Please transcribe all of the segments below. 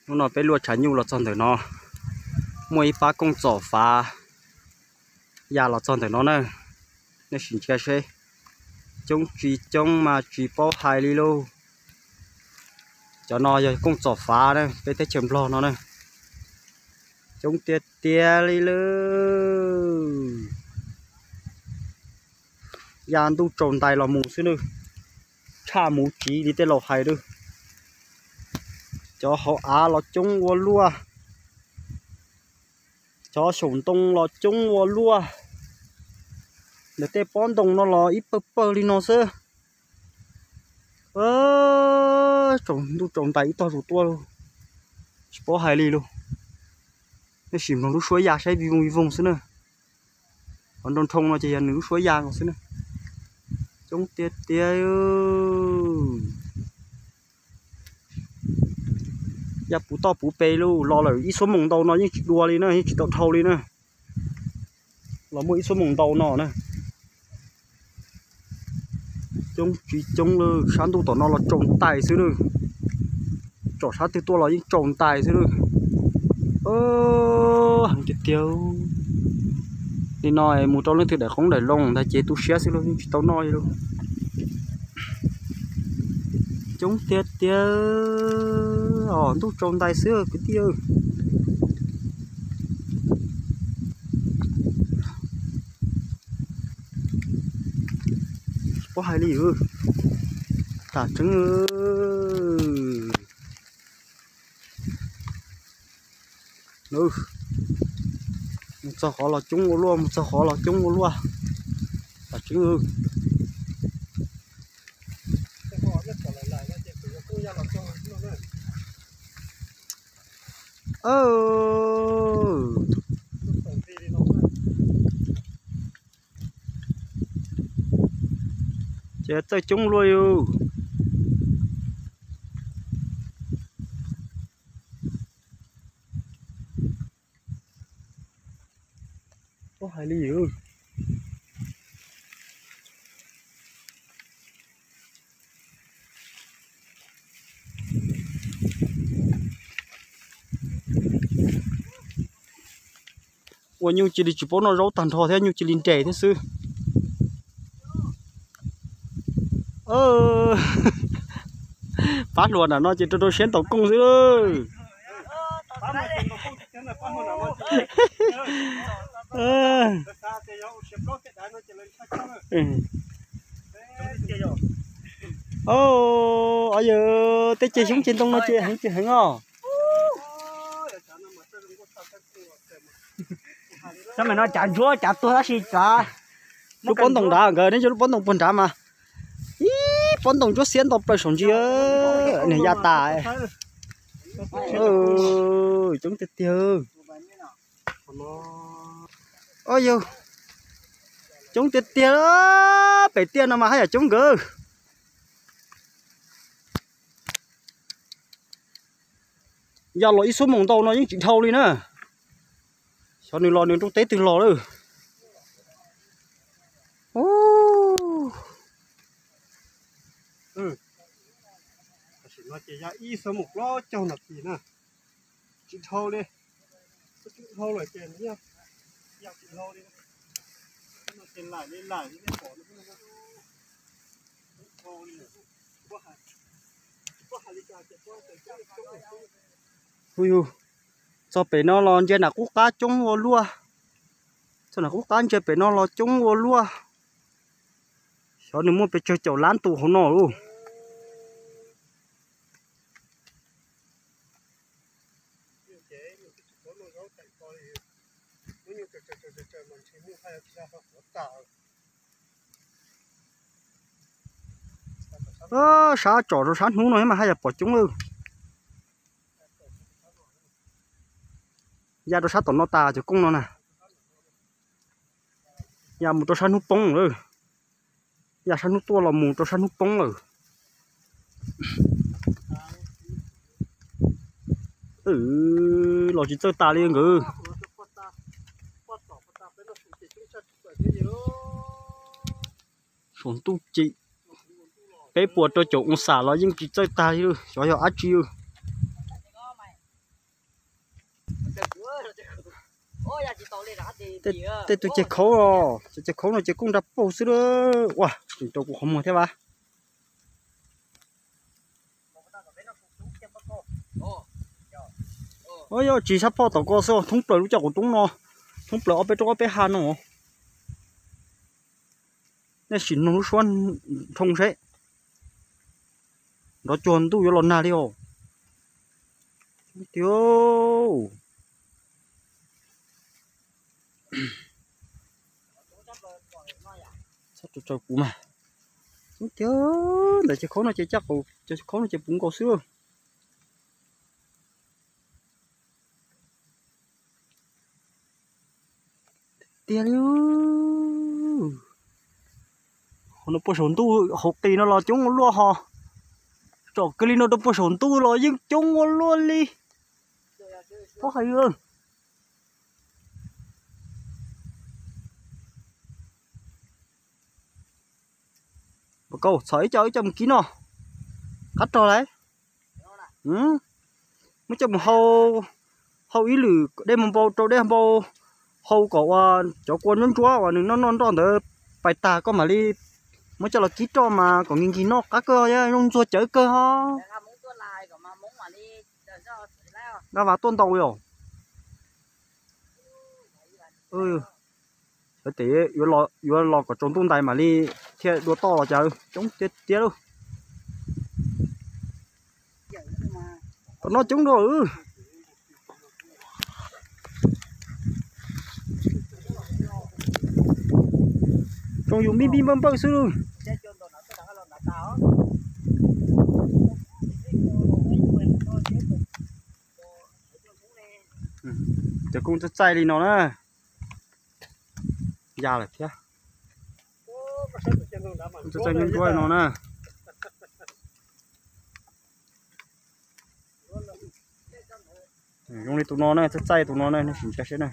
Hnub no peb luaj tshav nyuj los txog ntawm no, muaj ib pab kooj txom fav ya los txog ntawm no na. Nej sim ntsia seb, coob tsis coob mas tsis paub hais li lauj. Cov no yog kooj txom fav na, peb teb chaws Nplog no na. Coob tiag tiag li lauj. Ya ntuj tsaus ntais los mus xwb na, tshaj mus tsiv li tej laus hais na. Cov hauv av los coob ua luaj, cov saum ntoo los coob ua luaj. Ntawm tej pob ntoo no los ib pawg pawg li no xwb. Tsaus ntuj tsaus ntais ib tog zus tuaj lauj, tsis paub hais li lauj. Nej sim mloog lub suab ya saib vij voog vij voog xwb na. Qhov nroo nroo no ces yog nws lub suab ya no xwb na. Coob tiag tiag. Ya puv toj puv pes lauj, los lawm ib xuab moos ntau no yeej tsis dua li na, yeej tsis tau dhau li na. Los muaj ib xuab moos ntau no na. Coob tsis coob lawm, sab ntuj tom no los tsaus ntais xwb lawm. Tsom sab twg tuaj los yeej tsaus ntais xwb lawm. Heev tiag tiag. Li no mus rau leej twg daim qoob daim loo ntag ces tu siab xwb lauj, yeej tsis tau noj li lauj. Coob tiag tiag, ntuj tsaus ntais xwb kwv tij. Tsis paub hais li, tam tseeb. Mus txog qhov los coob ua luaj, mus txog qhov los coob ua luaj, tam tseeb. Ces txawj coob luaj yus. Ua hais li. Ua nyuj cia li tsis paub noj zaub tag nrho thiab, nyuj cia li nres thiab xwb. Pab hluas nram no ces rau rau siab ntaus kooj xwb. Yawg, tej ceg xyoob ceg ntoo no ces heev ces heev os. Xyov mas no cav ntsuab cav tuag tab sis cav lub pob ntoos nrad nkawd, neb cov lub pob ntoos puag nrad mas ib pob ntoos ntsuab xiab nto plaws saum ntsis, nws ya tas. Coob tiag tiag. Yawg, coob tiag tiag, pem tiaj no mas haj yam coob nkawd. Ya los ib xuab moos ntau no yeej tsis dhau li na. Xyov nws los nws rooj teb twg los lawm. Ib xuab moos plaub caug nas this na, tsis dhau li, tsis dhau lawm ces ya tsis dhau li, ces laim li laim li nej pom no. Hu yug, txog pem no los ntsia nram qub qab coob ua luaj. Txog nram qub qab ntsia pem no los coob ua luaj. Xyov nws muaj pes tsawg caum lab tus hauv no lauj. Sab tsom rau sab hnub no mas haj yam pom coob lawm. Ya rau sab tom no tas cov kooj no na. Ya mus rau sab hnub poob lawm. Ya sab hnub tuaj los mus rau sab hnub poob lawm. Los tsis txawj tas li nkawd. Saum ntuj cim peb puas rau caum oo xam los yeej tsis txawj tag li, xyov yog dab tsi. Tej tus ceg khaub, cov ceg khaub no ces koob nra paug xwb lawm. Ua, tseem rau kuv qhov muag thiab vas. Yog tsis sab phoj tom ko xwb, thoob plaws lub caj quav roob no, thoob plaws ob peb roob ob peb ha no. Nej sim mloog lub suab nroo seb, nrov cuag ntuj yuav los nag li os. Tiag. Txhob tsaws kuv mas. Tiag, ntawm ceg khaub no ces caj quav, ceg khaub no ces puv nkaus xwb. Tiag li. Hauv no puag saum ntuj hauv qis no los coob ua luaj ho. Tsom kwv li no rau puag saum ntuj los yeej coob ua luaj li. Paub hais. Nkauj, txhom ib co ib co mus kib noj. Qab rog lauj. Muab coj mus hau, hau ib lwm dej npau rau dej npau, hau kom ua cov kua ntsuab ntsuab uas nws noj noj nroj ntawd pais tag koj mam li muab coj los kib roj mas kom nkig nkig noj qab kawg, zoo ntxuag cawv kawg ho. Nqa vas tuaj ntau li os. Tes yuav los kom tsaus ntuj ntais mam li thiaj dua toj los cas coob tiag tiag lauj. Tom no coob dua. Tsoom yus npij npij npawj npawj xwb lauj. Cov koob txaij txaij li no na. Ya lawm thiab. Txaij txaij nruab nruab li no na. Zoo li tus no na, txaij txaij tus no na, nej sim ntsia seb na.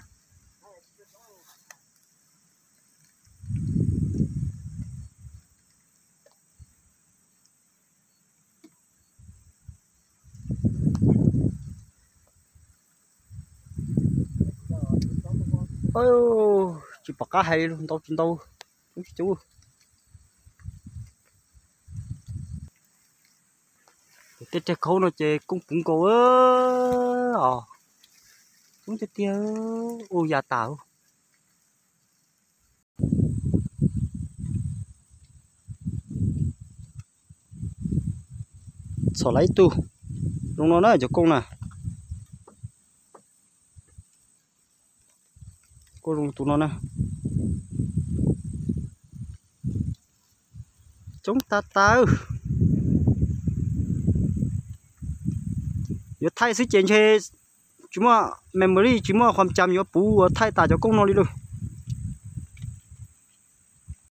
Tsis pom qab hais li, ntau tsis ntau, coob tsis coob. Tej rag khaub no ces koob puv nkaus os. Coob tiag tiag, ua ya tas. Txhom lawm ib tug zoo no na cov koob na. Kuj zoo tus no na. Coob tas tas. Yuav thaij xwb ces ntshe tsis muaj memory, tsis muaj qhov cam yuav puv uas thaij tas cov koob no li lauj.